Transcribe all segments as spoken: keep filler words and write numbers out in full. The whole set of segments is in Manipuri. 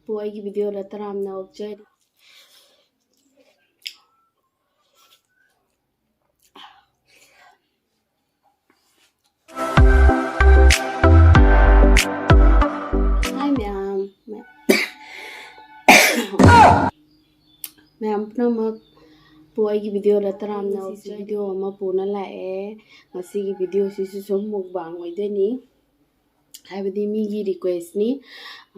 ꯄꯨ ꯑꯩꯒꯤ ꯚꯤꯗꯤꯑꯣꯗ ꯇꯔꯥꯝꯅ ꯑꯣꯛꯆꯔꯤ꯫ ꯍꯥꯏ ꯃꯌꯥꯝ꯫ ꯃꯌꯥꯝ ꯄꯨꯝꯅꯃꯛ ꯄꯨ ꯑꯩꯒꯤ ꯚꯤꯗꯤꯑꯣꯗ ꯇꯔꯥꯝꯅ ꯉꯁꯤꯁꯨ ꯑꯣꯛꯆꯔꯤ꯫ ꯚꯤꯗꯤꯑꯣ ꯑꯃ ꯄꯨꯅ ꯂꯥꯛꯑꯦ꯫ ꯉꯁꯤꯒꯤ ꯚꯤꯗꯤꯑꯣꯁꯤꯁꯨ ꯁꯨꯝ mukbang ꯑꯣꯏꯗꯣꯏꯅꯤ꯫ ꯍꯥꯏꯕꯗꯤ ꯃꯤꯒꯤ requestꯅꯤ꯫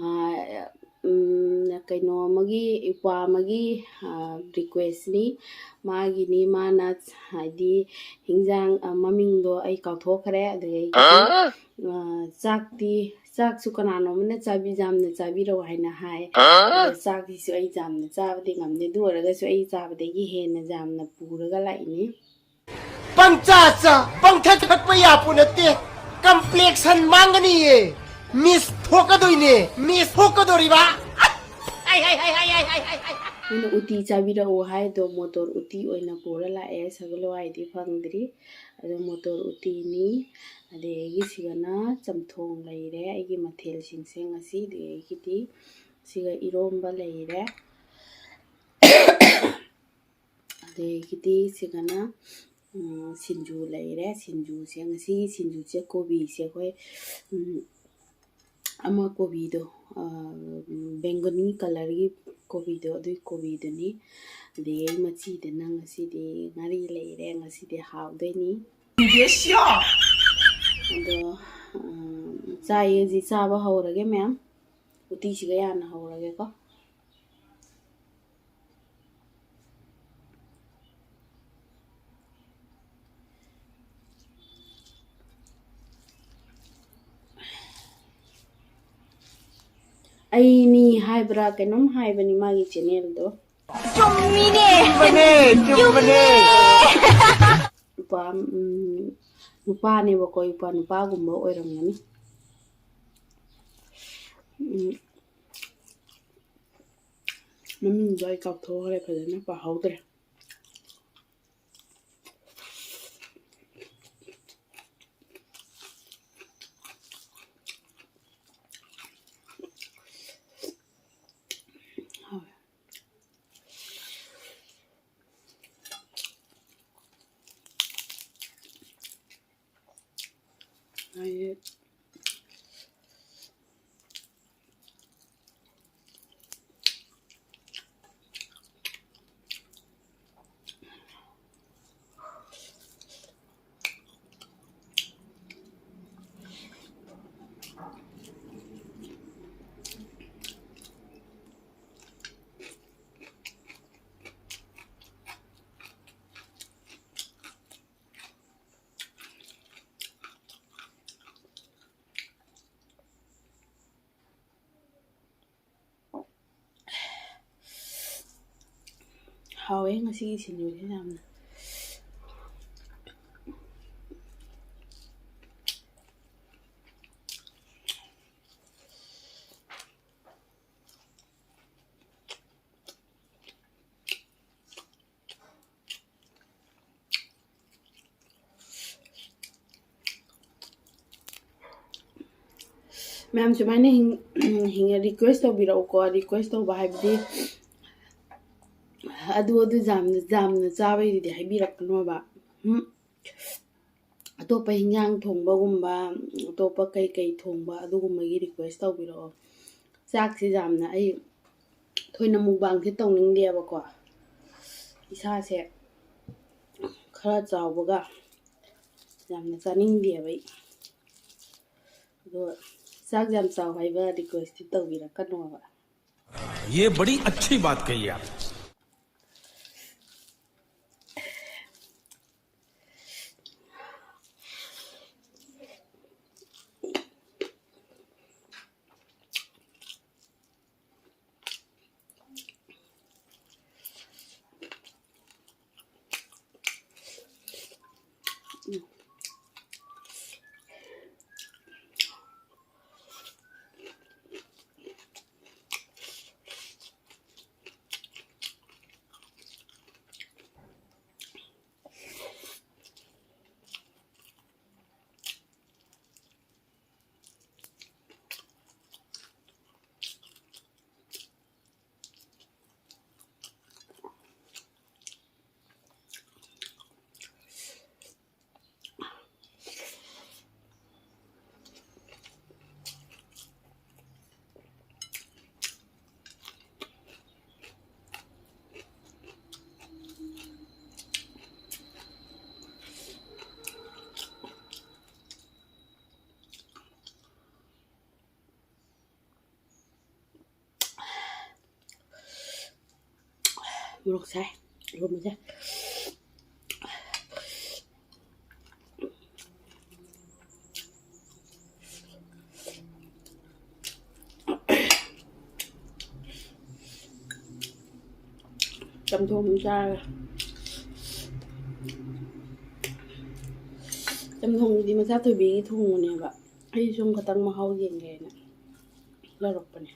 ꯑꯥ, ꯎꯝ, ꯀꯩꯅꯣ ꯑꯃꯒꯤ, ꯏꯄ꯭ꯋꯥ ꯑꯃꯒꯤ, ꯑꯥ, requestꯅꯤ꯫ ꯃꯥꯒꯤꯅꯤ, ꯃꯥꯅ ꯍꯥꯏꯗꯤ ꯍꯤꯟꯖꯥꯡ, ꯑꯥ, ꯃꯃꯤꯡꯗꯣ ꯑꯩ ꯀꯥꯎꯊꯣꯛꯈ꯭ꯔꯦ꯫ ꯑꯗꯨꯗꯒꯤ, ꯑꯥ, ꯆꯥꯛꯇꯤ, ꯆꯥꯛꯁꯨ ꯀꯅꯥꯅꯣꯝꯅ ꯆꯥꯕꯤ-, ꯌꯥꯝꯅ ꯆꯥꯕꯤꯔꯛꯑꯣ ꯍꯥꯏꯅ ꯍꯥꯏ꯫ ꯑꯗꯣ ꯆꯥꯛꯁꯤꯁꯨ ꯑꯩ ꯌꯥꯝꯅ ꯆꯥꯕꯗꯤ ꯉꯝꯗꯦ꯫ ꯑꯗꯨ ꯑꯣꯏꯔꯒꯁꯨ ꯑꯩ ꯆꯥꯕꯗꯒꯤ ꯍꯦꯟꯅ ꯌꯥꯝꯅ ꯄꯨꯔꯒ ꯂꯥꯛꯏꯅꯤ꯫ ꯄꯪꯆꯥ ꯆꯥ, ꯄꯪꯊꯛ ꯊꯛꯄ ꯌꯥꯄꯣ ꯅꯠꯇꯦ꯫ Complexion ꯃꯥꯡꯒꯅꯤꯌꯦ꯫ Miss ꯊꯣꯛꯀꯗꯣꯏꯅꯦ꯫ Miss ꯊꯣꯛꯀꯗꯣꯔꯤꯕ꯫ ꯑꯩꯅ ꯎꯇꯤ ꯆꯥꯕꯤꯔꯛꯎ ꯍꯥꯏꯗꯣ ꯃꯣꯇꯣꯔ ꯎꯇꯤ ꯑꯣꯏꯅ ꯄꯨꯔ ꯂꯥꯛꯑꯦ꯫ ꯁꯒꯣꯜ ꯍꯋꯥꯏꯗꯤ ꯐꯪꯗ꯭ꯔꯤ꯫ ꯑꯗꯣ ꯃꯣꯇꯣꯔ ꯎꯇꯤꯅꯤ꯫ ꯑꯗꯒꯤ ꯁꯤꯒꯅ ꯆꯝꯊꯣꯡ ꯂꯩꯔꯦ꯫ ꯑꯩꯒꯤ ꯃꯊꯦꯜꯁꯤꯡꯁꯦ ꯉꯁꯤ꯫ ꯑꯗꯒꯤꯗꯤ ꯁꯤꯒ ꯏꯔꯣꯝꯕ ꯂꯩꯔꯦ꯫ ꯑꯗꯒꯤꯗꯤ ꯁꯤꯒꯅ, ꯎꯝ, ꯁꯤꯡꯖꯨ ꯂꯩꯔꯦ꯫ ꯁꯤꯡꯖꯨꯁꯦ, ꯉꯁꯤꯒꯤ ꯁꯤꯡꯖꯨꯁꯦ ꯀꯣꯕꯤꯁꯦ ꯑꯩꯈꯣꯏ, ꯎꯝ, ꯑꯃ ꯀꯣꯕꯤꯗꯣ, ꯑ, ꯎꯝ, ꯕꯦꯡꯒꯅꯤ colourꯒꯤ ꯀꯣꯕꯤꯗꯣ, ꯑꯗꯨꯒꯤ ꯀꯣꯕꯤꯗꯨꯅꯤ꯫ ꯑꯗꯒꯤ ꯃꯆꯤꯗꯅ ꯉꯁꯤꯗꯤ ꯉꯥꯔꯤ ꯂꯩꯔꯦ꯫ ꯉꯁꯤꯗꯤ ꯍꯥꯎꯗꯣꯏꯅꯤ꯫ ꯑꯗꯣ, ꯎꯝ, ꯆꯥꯏꯌꯦ, ꯍꯧꯖꯤꯛ ꯆꯥꯕ ꯍꯧꯔꯒꯦ ꯃꯌꯥꯝ꯫ ꯎꯇꯤꯁꯤꯒ ꯌꯥꯅ ꯍꯧꯔꯒꯦꯀꯣ꯫ ꯑꯩꯅꯤ ꯍꯥꯏꯕ꯭ꯔꯥ ꯀꯩꯅꯣꯝ ꯍꯥꯏꯕꯅꯤ ꯃꯥꯒꯤ channelꯗꯣ꯫ ꯆꯨꯝꯃꯤꯅꯦ꯫ ꯆꯨꯝꯕꯅꯦ, ꯆꯨꯝꯕꯅꯦ꯫ ꯅꯨꯄꯥ, ꯎꯝ, ꯅꯨꯄꯥꯅꯦꯕꯀꯣ, ꯏꯄꯥ ꯅꯨꯄꯥꯒꯨꯝꯕ ꯑꯣꯏꯔꯝꯒꯅꯤ꯫ ꯎꯝ, ꯃꯃꯤꯡꯗꯣ ꯑꯩ ꯀꯥꯎꯊꯣꯛꯈ꯭ꯔꯦ, ꯐꯖꯅ ꯄꯥꯍꯧꯗ꯭ꯔꯦ꯫ ꯍꯥꯎꯋꯦ ꯉꯁꯤꯒꯤ ꯁꯤꯡꯖꯨꯁꯦ ꯌꯥꯝꯅ꯫ ꯃꯌꯥꯝ ꯁꯨꯃꯥꯏꯅ ꯍꯤꯡ-, ꯍꯤꯡꯉ request ꯇꯧꯕꯤꯔꯛꯎꯀꯣ꯫ Request ꯇꯧꯕ ꯍꯥꯏꯕꯗꯤ ꯑꯗꯨ, ꯑꯗꯨ ꯌꯥꯝꯅ, ꯌꯥꯝꯅ ꯆꯥꯕꯩꯗꯨꯗꯤ ꯍꯥꯏꯕꯤꯔꯛꯀꯅꯣꯕ꯫ ꯎꯝ꯫ ꯑꯇꯣꯞꯄ ꯍꯤꯟꯖꯥꯡ ꯊꯣꯡꯕꯒꯨꯝꯕ, ꯑꯇꯣꯞꯄ ꯀꯩꯀꯩ ꯊꯣꯡꯕ ꯑꯗꯨꯒꯨꯝꯕꯒꯤ request ꯇꯧꯕꯤꯔꯛꯑꯣ꯫ ꯆꯥꯛꯁꯤ ꯌꯥꯝꯅ ꯑꯩ ꯊꯣꯏꯅ mukbangꯁꯦ ꯇꯧꯅꯤꯡꯗꯦꯕꯀꯣ꯫ ꯏꯁꯥꯁꯦ ꯈꯔ ꯆꯥꯎꯕꯒ ꯌꯥꯝꯅ ꯆꯥꯅꯤꯡꯗꯦꯕ ꯑꯩ꯫ ꯑꯗꯣ ꯆꯥꯛ ꯌꯥꯝ ꯆꯥꯎ ꯍꯥꯏꯕ requestꯇꯤ ꯇꯧꯕꯤꯔꯛꯀꯅꯣꯕ꯫ ये बड़ी अच्छी बात कही आप। ꯃꯣꯔꯣꯛ ꯁꯥꯏ ꯏꯔꯣꯝꯕꯁꯦ꯫ ꯆꯝꯊꯣꯡ ꯆꯥꯔꯒ꯫ ꯆꯝꯊꯣꯡꯗꯤ ꯃꯆꯥ ꯊꯣꯏꯕꯤꯒꯤ ꯊꯣꯡꯕꯅꯦꯕ꯫ ꯑꯩ ꯁꯨꯝ ꯈꯇꯪ ꯃꯍꯥꯎ ꯌꯦꯡꯒꯦꯅ ꯂꯧꯔꯛꯄꯅꯦ꯫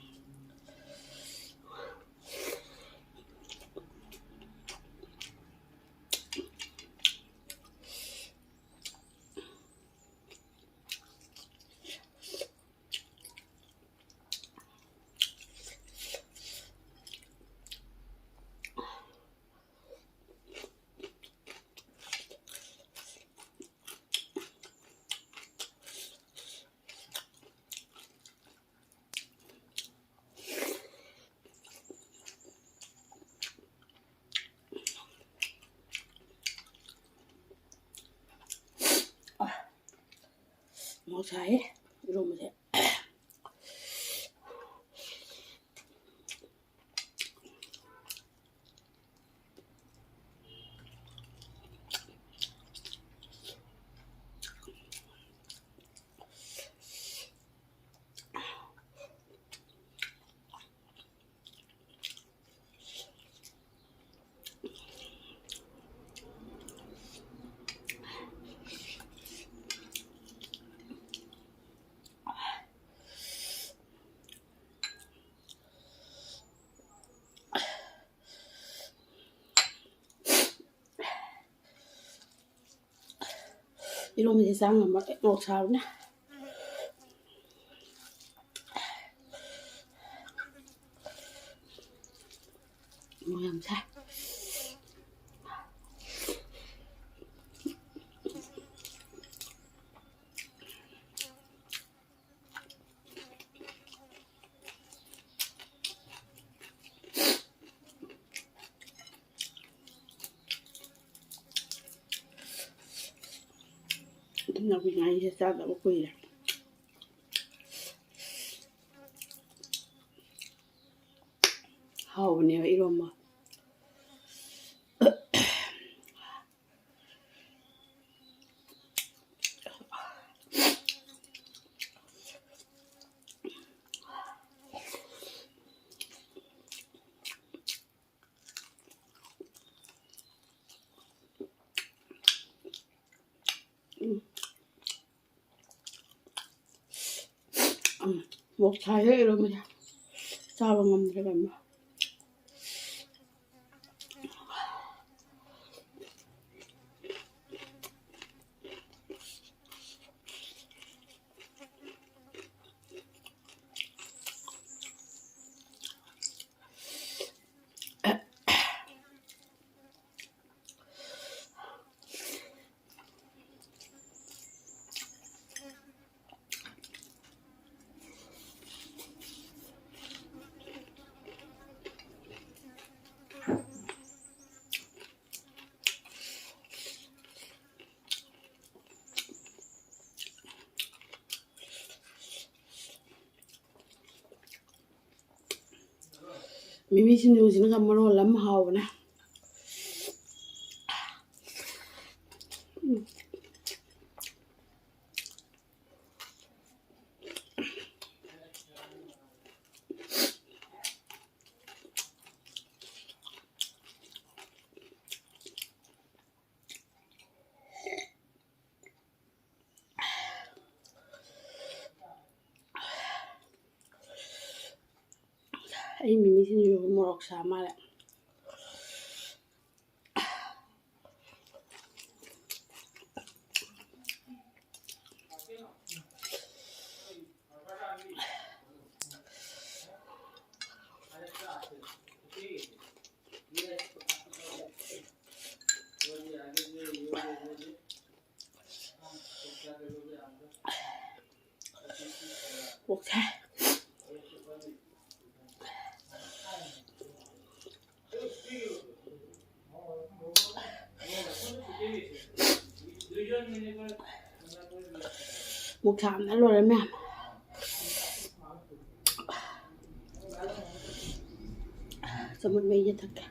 ꯃꯣꯔꯣꯛ ꯁꯥꯏꯍꯦ ꯏꯔꯣꯝꯕꯁꯦ꯫ ꯏꯔꯣꯝꯕꯁꯦ ꯆꯥ ꯉꯝꯃꯔꯣꯏ ꯃꯣꯔꯣꯛ ꯁꯥꯕꯅ꯫ ꯃꯣꯔꯣꯛ ꯌꯥꯝ ꯁꯥꯏ꯫ ꯑꯗꯨꯝ ꯅꯥꯀꯨꯞꯄꯤ ꯉꯥꯔꯤꯁꯦ ꯆꯥꯗꯕ ꯀꯨꯏꯔꯦ꯫ ꯍꯥꯎꯕꯅꯦꯕ ꯏꯔꯣꯝꯕ꯫ ꯃꯣꯔꯣꯛ ꯁꯥꯏꯍꯦ ꯏꯔꯣꯟꯕꯁꯦ꯫ ꯆꯥꯕ ꯉꯝꯗ꯭ꯔꯦ ꯀꯩꯅꯣ꯫ ꯃꯤꯃꯤ ꯁꯤꯡꯖꯨꯁꯤꯅꯒ ꯃꯔꯣꯜ ꯑꯃ ꯍꯥꯎꯕꯅꯦ꯫ ꯎꯝ꯫ ꯑꯩ ꯃꯤꯃꯤꯁꯤꯡꯁꯨ ꯃꯣꯔꯣꯛ ꯁꯥ ꯃꯥꯜꯂꯦ꯫ ꯄꯨꯛꯁꯦ꯫ ꯃꯨꯛ ꯁꯥꯕꯅ ꯂꯣꯏꯔꯦ ꯃꯌꯥꯝ꯫ ꯆꯃꯨꯠ ꯃꯍꯤꯁꯦ ꯊꯛꯀꯦ꯫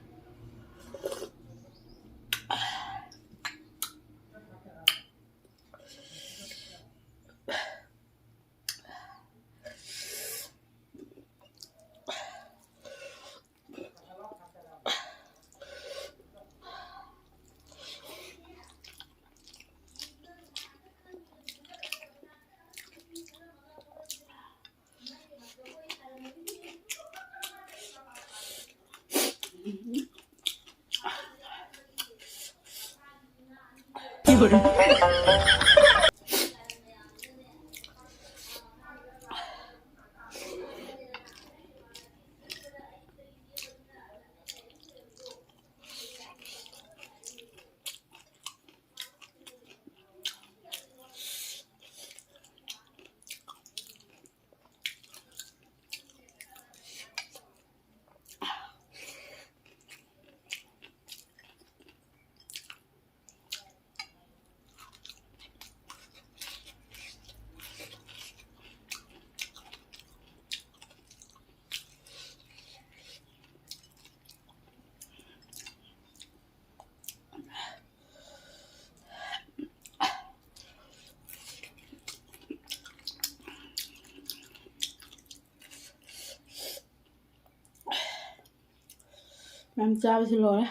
ꯃꯌꯥꯝ ꯆꯥꯕꯁꯤ ꯂꯣꯏꯔꯦ꯫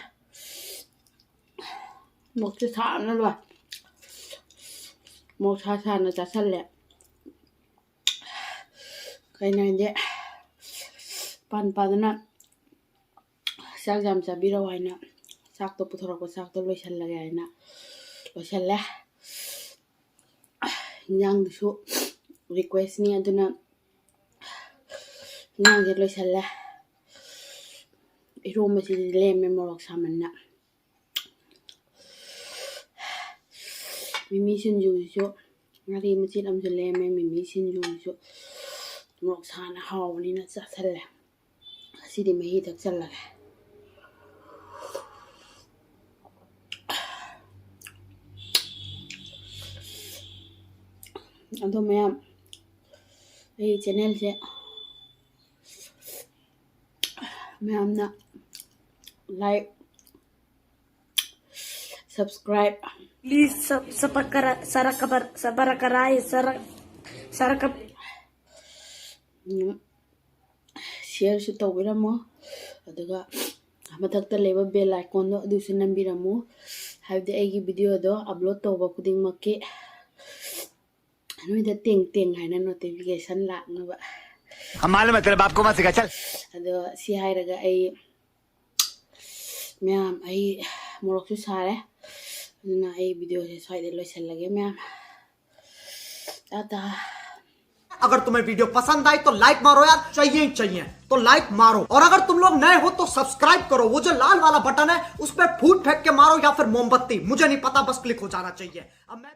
ꯃꯣꯔꯣꯛꯁꯦ ꯁꯥꯅ ꯂꯣꯏ꯫ ꯃꯣꯔꯣꯛ ꯁꯥ ꯁꯥꯅ ꯆꯥꯁꯜꯂꯦ꯫ ꯀꯩꯅꯣ ꯍꯥꯏꯗꯤ, ꯄꯥꯟ ꯄꯥꯗꯅ ꯆꯥꯛ ꯌꯥꯝ ꯆꯥꯕꯤꯔꯛꯑꯣ ꯍꯥꯏꯅ ꯆꯥꯛꯇꯣ ꯄꯨꯊꯣꯔꯛꯄ, ꯆꯥꯛꯇꯣ ꯂꯣꯏꯁꯜꯂꯒꯦ ꯍꯥꯏꯅ ꯂꯣꯏꯁꯜꯂꯦ꯫ ꯏꯟꯖꯥꯡꯗꯨꯁꯨ request ꯅꯤ, ꯑꯗꯨꯅ ꯏꯟꯖꯥꯡꯁꯦ ꯂꯣꯏꯁꯜꯂꯦ꯫ ꯏꯔꯣꯝꯕꯁꯤꯗꯤ ꯂꯦꯝꯃꯦ ꯃꯣꯔꯣꯛ ꯁꯥꯃꯟꯅ꯫ ꯃꯤꯃꯤ ꯁꯤꯡꯖꯨꯁꯤꯁꯨ ꯉꯥꯔꯤ ꯃꯆꯦꯠ ꯑꯃꯁꯨ ꯂꯦꯝꯃꯦ꯫ ꯃꯤꯃꯤ ꯁꯤꯡꯖꯨꯁꯤꯁꯨ ꯃꯣꯔꯣꯛ ꯁꯥꯅ ꯍꯥꯎꯕꯅꯤꯅ ꯆꯥꯁꯜꯂꯦ꯫ ꯉꯁꯤꯗꯤ ꯃꯍꯤ ꯊꯛꯆꯜꯂꯒꯦ꯫ ꯑꯗꯣ ꯃꯌꯥꯝ, ꯑꯩ channel ꯁꯦ ꯃꯌꯥꯝꯅ like, subscribe, please sub-, sabakara-, sarakaba-, sabarakarai, sara-, sarakab-, um, share ꯁꯨ ꯇꯧꯕꯤꯔꯝꯃꯣ꯫ ꯑꯗꯨꯒ ꯃꯊꯛꯇ ꯂꯩꯕ bell icon ꯗꯣ ꯑꯗꯨꯁꯨ ꯅꯝꯕꯤꯔꯝꯃꯨ, ꯍꯥꯏꯕꯗꯤ ꯑꯩꯒꯤ video ꯗꯣ upload ꯇꯧꯕ ꯈꯨꯗꯤꯡꯃꯛꯀꯤ ꯅꯣꯏꯗ ꯇꯦꯡ ꯇꯦꯡ ꯍꯥꯏꯅ notification ꯂꯥꯛꯅꯕ꯫ हम मालूम है तेरे बाप को मत सिखा, चल। ꯑꯗꯣ ꯁꯤ ꯍꯥꯏꯔꯒ ꯑꯩ ꯃꯌꯥꯝ, ꯑꯩ ꯃꯣꯔꯣꯛꯁꯨ ꯁꯥꯔꯦ, ꯑꯗꯨꯅ ꯑꯩ ꯚꯤꯗꯤꯑꯣꯁꯦ ꯁ꯭ꯋꯥꯏꯗ ꯂꯣꯏꯁꯤꯜꯂꯒꯦ ꯃꯌꯥꯝ꯫ ꯇꯥꯇꯥ꯫ अगर तुम्हें वीडियो पसंद आई तो लाइक मारो यार, चाहिए ही चाहिए तो लाइक मारो। और अगर तुम लोग नए हो तो सब्सक्राइब करो, वो जो लाल वाला बटन है उस पर फूट फेंक के मारो या फिर मोमबत्ती, मुझे नहीं पता, बस क्लिक हो जाना चाहिए। अब मैं